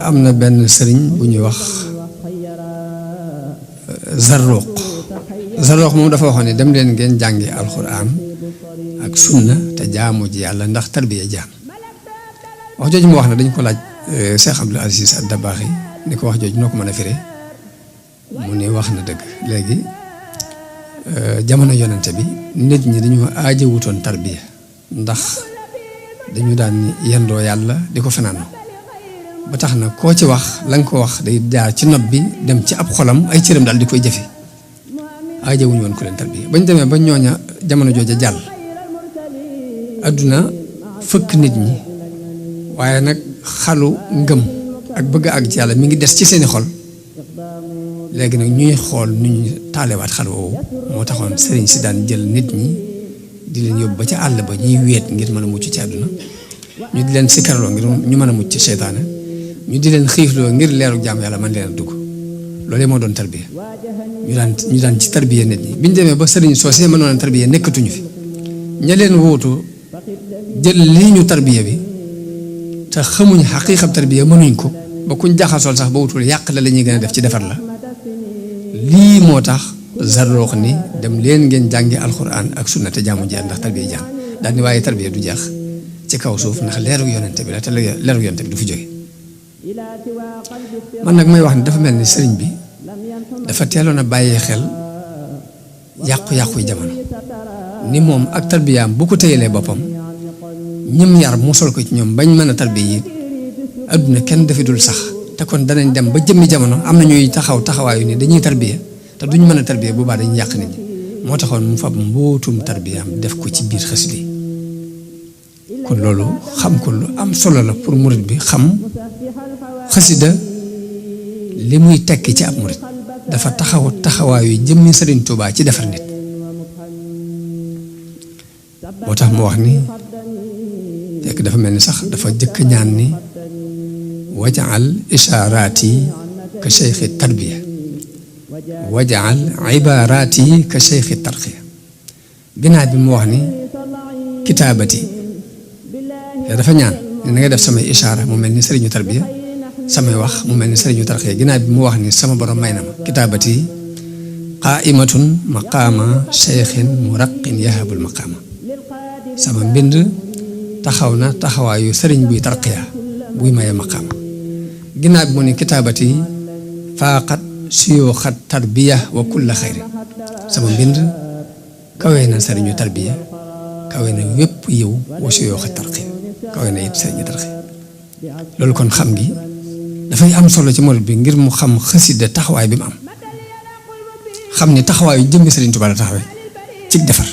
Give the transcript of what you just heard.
am na benn sëriñ bu ñuy wax Zarruq moom dafa waxoon ne dem leen ngeen jàngi alxuraan ak sunna te jaamu ji yàlla ndax tarbiya jaam wax jooju mu wax ne dañ ko laaj Cheikh Abdoul Aziz Dabakh ni ko wax jooju noo ko mën a firee mu ne wax na dëgg léegi jamono yonente bi nit ñi dañu aajewutoon tarbiya ndax dañu daan yendoo yàlla di ko fanaanoo ba tax na koo ci wax la nga ko wax day jaar ci nopp bi dem ci ab xolam ay cëram daal di koy jëfe aajewuñu woon ku leen tarbiya bañ demee ba ñooña jamono jooja jàll adduna fëkk nit ñi waaye nag xalu ngëm ak bëgg àgg ci yàlla mi ngi des ci seeni xol léegi nag ñuy xool nu ñu taalewaat xal woowu moo taxoon sëriñ si daan jël nit ñi di leen yóbbu ba ca àll ba ñuy wéet ngir mën a mucc ci àdduna ñu di leen sikkarloo ngir ñu mën a mucc ci seytaane ñu di leen xiifloo ngir leeru jaam yàlla mën leen a dugg loolu moo doon tarbiya ñu daan ci tarbiya nit ñi biñ demee ba sëriñ soosee mënoon a tarbiya nekkatuñu fi ña leen wóotu jël lii ñu tarbiya bi te xamuñ xaqiiqab tarbiya mënuñ ko ba kuñ jaxasool sax ba wutul yàq la ñuy gën a def ci defar la lii moo tax Zarruq ni dem leen ngeen jàngi alxuraan ak sunna te jaamu jeex ndax tarbiya jeex daal ni waaye tarbiya du jeex ci kaw suuf ndax leeru yonente bi la te leeru yonente bi du fi jóge man nag may wax ni dafa mel ni sëriñ bi dafa teeloon a bàyyee xel yàqu-yàqu yi jamono ni moom ak tarbiyaam bu ko téyelee boppam ñim yar musal ko ci ñoom bañ mën a tarbiya yi adduna kenn dafi dul sax te kon danañ dem ba jëmmi jamono am na ñuy taxawaayu ni dañuy tarbiya te duñ mën a tarbiya bu baax dañuy yàq nit ñi moo taxoon mu fab mbootum tarbiyaam def ko ci biir xasida yi kon loolu xam ko lu am solo la pour murit bi xam xasida li muy tekki ci ab murit dafa taxawaayu jëmmi Sëriñ Tuubaa ci defar nit moo tax mu wax ni fekk dafa mel ni sax dafa jëkk ñaan ni wajaal ishaaraati ka cheikhi tarbiya wajaal ibaaraati ka cheikhi tarqiya ginnaaw bi mu wax ni kitaabati dafa ñaan ni na nga def samay ishaara mu mel ni sëriñu tarbiya samay wax mu mel ni sëriñu tarqiya ginnaaw bi mu wax ni sama borom may na ma kitaabati qaa'imatun maqaama cheikhin muraqin yahabul maqaama sama mbind taxaw na taxawaayu sëriñ buy tarqiya buy maye maqaama ginnaaw bi mu ne kitaabati faaqat suyuuxat tarbiya wa kulla xayri sama mbind kawe na sëriñu tarbiya kawe na wépp yiw wa suyuuxat tarqiya kawe na it sëriñu tarqiya loolu kon xam gi dafay am solo ci murit bi ngir mu xam xasida taxawaay bi mu am xam ni taxawaayu jëmmi Sëriñ Tuubaa la taxawee ci defar